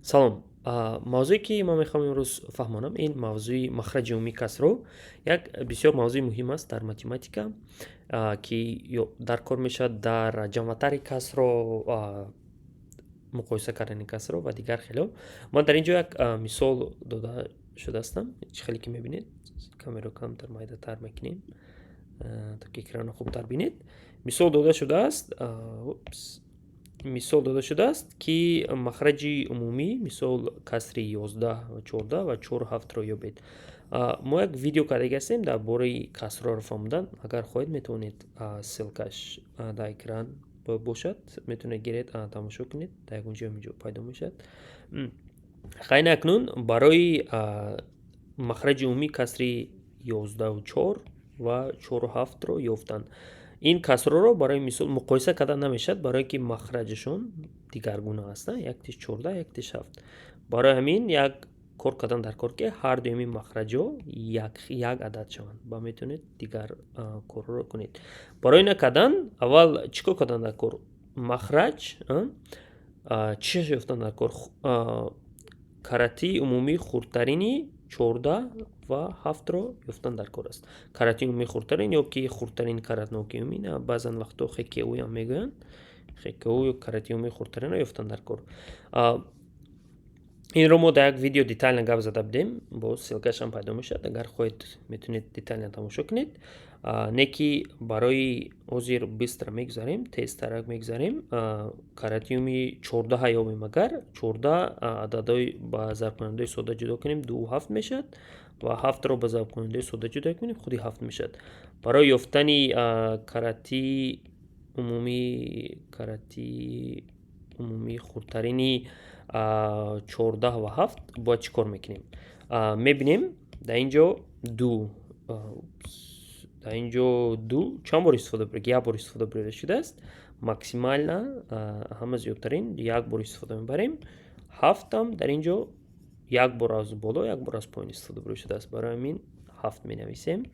Салом. Мавзӯе, ки ман мехоҳам имрӯз фаҳмонам, ин мавзӯи махраҷи умумии касрҳо. Як бисёр мавзӯи муҳим аст дар математика, ки дар кор мешавад дар ҷамъатари касрҳо, муқоиса кардани касрҳо ва дигар хело. Ман дар ин ҷо як мисол дода шудаастам. Чӣ хеле ки мебинед, камеро камтар майдатар мекунем, то ки экранро хубтар бинед. Мисол дода шудааст, мисол дода шудааст, ки махраҷи умумӣ, мисол, касри 11 ва 14 ва чору ҳафтро ёбед. Мо як видео кардаги ҳастем дар бораи касрҳоро фаҳмодан. Агар хоҳед, метавонед, ссылкаш дар экран бошад, метавонед гиред, тамошо кунед, дар ягон ҷо инҷо пайдо мешавад. Хайна, акнун барои махраҷи умумии касри 11 чор ва чору ҳафтро ёфтан, ин касрҳоро, барои мисол, муқоиса карда намешавад, барое ки махраҷашон дигаргуна аст: яктиш 14, яктиш ҳафт. Барои ҳамин як кор кардан дар кор, ки ҳар дуюми махраҷҳо як адад шаванд ва метавонед дигар корҳоро кунед. Барои ина кардан аввал чӣ кор кардан дар кор? Махраҷ чӣ ёфтан дар кор? Каратии умумии хурдтарини 14 ва ҳафтро ёфтан дар кор аст. Каратии умумии хурдтарин ё ки хурдтарин каратнокии умумӣ, баъзан вақтҳо ХКУам мегӯянд, ХКУ ё каратии умумии хурдтаринро ёфтан дар кор. Инро мо дар як видео детально гап зада будем, боз ссылкашам пайдо мешавад. Агар хоҳед, метавонед детально тамошо кунед. Не ки барои ҳозир быстро мегузарем, тезтарак мегузарем. Каратиуми 14-а ёбем. Агар 14 ададҳои ба зарбкунандаи сода ҷудо кунем, ду ҳафт мешавад ва ҳафтро ба зарбкунандаи сода ҷудо кунем, худи ҳафт мешавад. Барои ёфтани каратии умумии хурдтарини 14 ва ҳафт бояд чӣ кор мекунем? Мебинем, дар ин ҷо ду, дар ин ҷо ду чанд бор истифода бурд? Як бор истифода бурда шудааст. Максимально, ҳама зиёдтарин, як бор истифода мебарем. Ҳафтам дар ин ҷо як бор аз боло, як бор аз поён истифода бурда шудааст. Барои ҳамин ҳафт менависем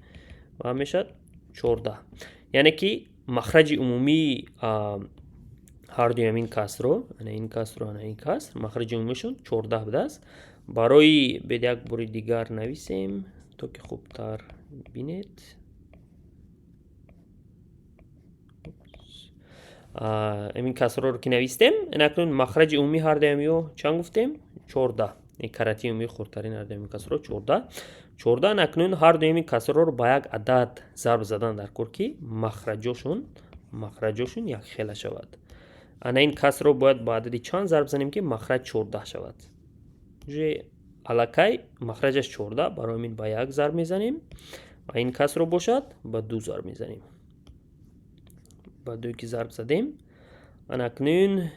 ва мешавад 14. Яъне ки махраҷи умумии ҳардуи ҳамин касрро, ана ин касрро, ана ин каср, махраҷи умумишон 14 будааст. Барои бед як бори дигар нависем, то ки хубтар бинед. Ҳамин касрҳоро ки навистем, акнун махраҷи умумии ҳардуи ҳамиҳо чанд гуфтем? 14. Каратии умумии хурдтарин ҳардуи ҳамин касрҳо 14, 14. Акнун ҳардуи ҳамин касрҳоро ба як адад зарб задан дар кор, ки махраҷошон якхела шавад. Ана ин касрро бояд ба адади чанд зарб занем, ки махраҷ 14 шавад? Уже аллакай махраҷаш 14, барои ҳамин ба як зарб мезанем ва ин касрро бошад, ба ду зарб мезанем. Ба ду ки зарб задем, ана акнун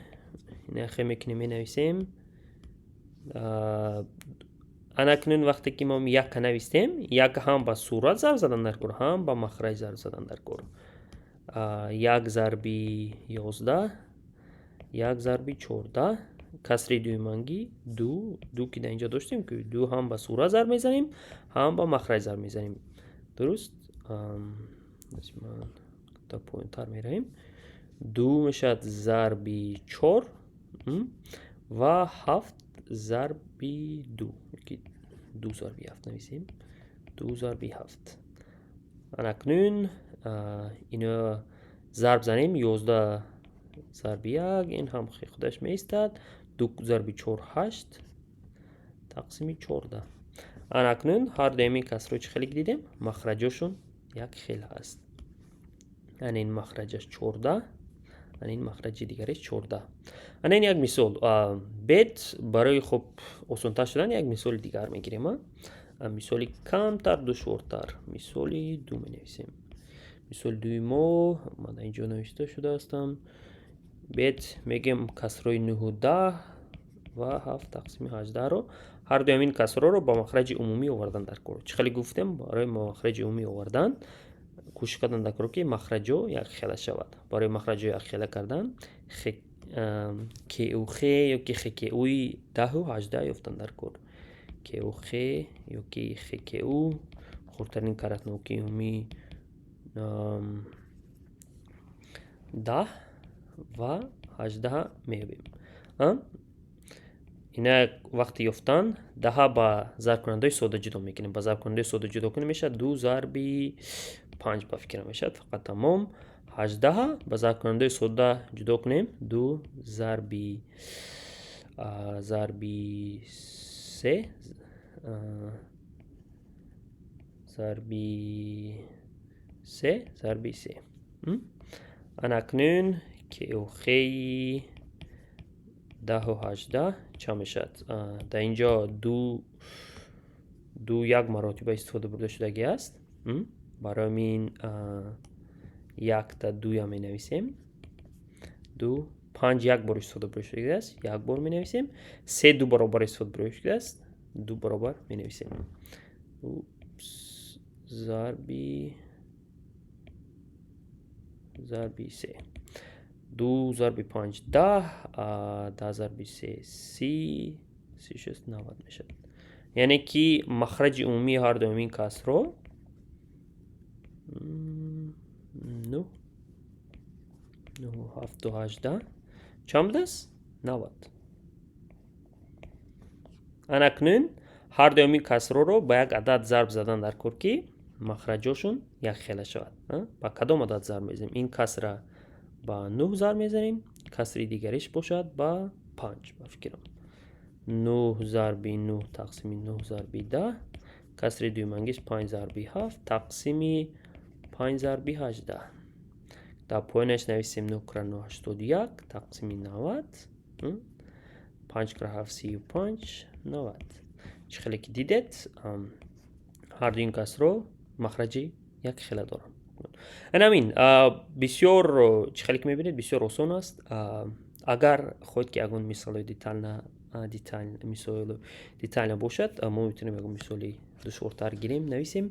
инахе мекунем, менависем. Ана акнун вақте ки мо якка навистем, як ҳам ба сурат зарб задан дар кор, ҳам ба махраҷ зарб задан дар кор. Як зарби 11, як зарби 14, касри дуюмангӣ ду. Ду ки дар инҷо доштем, ки ду ҳам ба сурат зарб мезанем, ҳам ба махраҷ зарб мезанем, дуруст. То поёнтар меравем. Ду мешавад зарби чор ва ҳафт зарби ду, ки ду зарби ҳафт нависем, ду зарби ҳафт. Анакнун ино зарб занем: 11 зарби як, ин ҳам худаш меистад, ду зарби чор ҳашт, тақсими 14. Анакнун ҳар дуями касрҳо, чӣ хеле дидем, махраҷошон як хел аст. Ана ин махраҷаш 14, ана ин махраҷи дигараш 14. Ана ин як мисол. Бед барои хуб осонтар шудан як мисоли дигар мегирем, мисоли камтар душвортар. Мисоли ду менависем. Мисоли дуи мо ман дар инҷо навишта шудаастам. Бед мегӯем, касрҳои нӯҳу 10 ва ҳафт тақсими 18-ро, ҳар дуи ҳамин касрҳоро ба махраҷи умумӣ овардан дар кор. Чӣ хеле гуфтем, барои махраҷи умумӣ овардан кӯшиш кардан дар кор, ки махраҷҳо якхела шавад. Барои махраҷҳо якхела кардан КУХ ё ки ХКУи 10-у 18 ёфтан дар кор. КУХ ё ки ХКУ, хурдтарин каратнокии умумии 10 ва 18 меёбем. Ина вақти ёфтан 10-а ба зарбкунандаҳои сода ҷудо мекунем. Ба зарбкунандаҳои сода ҷудо кунем, мешавад ду зарби панҷ, ба фикрам, мешавад фақат, тамом. 18-а ба зарбкунандаҳои сода ҷудо кунем, ду зарби се, зарби се, зарби се. Ана акнун кеохеи 10-у 18 чанд мешавад? Дар ин ҷо ду, ду як маротиба истифода бурда шудагӣ аст. Барои ҳамин якта дуя менависем. Ду, панҷ як бор истифода бурда шудагӣ аст, як бор менависем. Се ду баробар истифода бурда шудагӣ аст, ду баробар менависем. Зарби се. Ду зарби панҷ 10, 10 зарби се 30, 36, 90 мешавад. Яъне ки махраҷи умумии ҳар дуи ин касрҳо нӯҳ, нӯҳу ҳафту 18 чанд будааст? 90. Ана акнун ҳар дуи ин касрҳоро ба як адад зарб задан дар кор, ки махраҷошон якхела шавад. Ба кадом адад зарб мезанем? Ин касра ба нӯҳ зарб мезанем, касри дигариш бошад ба панҷ, ба фикрам. Нӯҳ зарби нӯҳ тақсими нӯҳ зарби 10, касри дуюмангиш панҷ зарби ҳафт тақсими панҷ зарби 18. Дар поёнаш нависем: нӯҳ кара нӯҳ 81 тақсими 90, панҷ кара ҳафт 35, 90. Чӣ хеле ки дидед, ҳар ду ин касрҳо махраҷи якхела доранд. Ана ҳамин бисёр, чӣ хеле ки мебинед, бисёр осон аст. Агар хоҳед, ки ягон мисолҳои мисоли детально бошад, мо метавонем ягон мисоли душвортар гирем, нависем.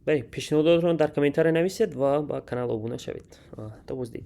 Бале, пешниҳодотро дар комментария нависед ва ба канал обуна шавед. То боздид.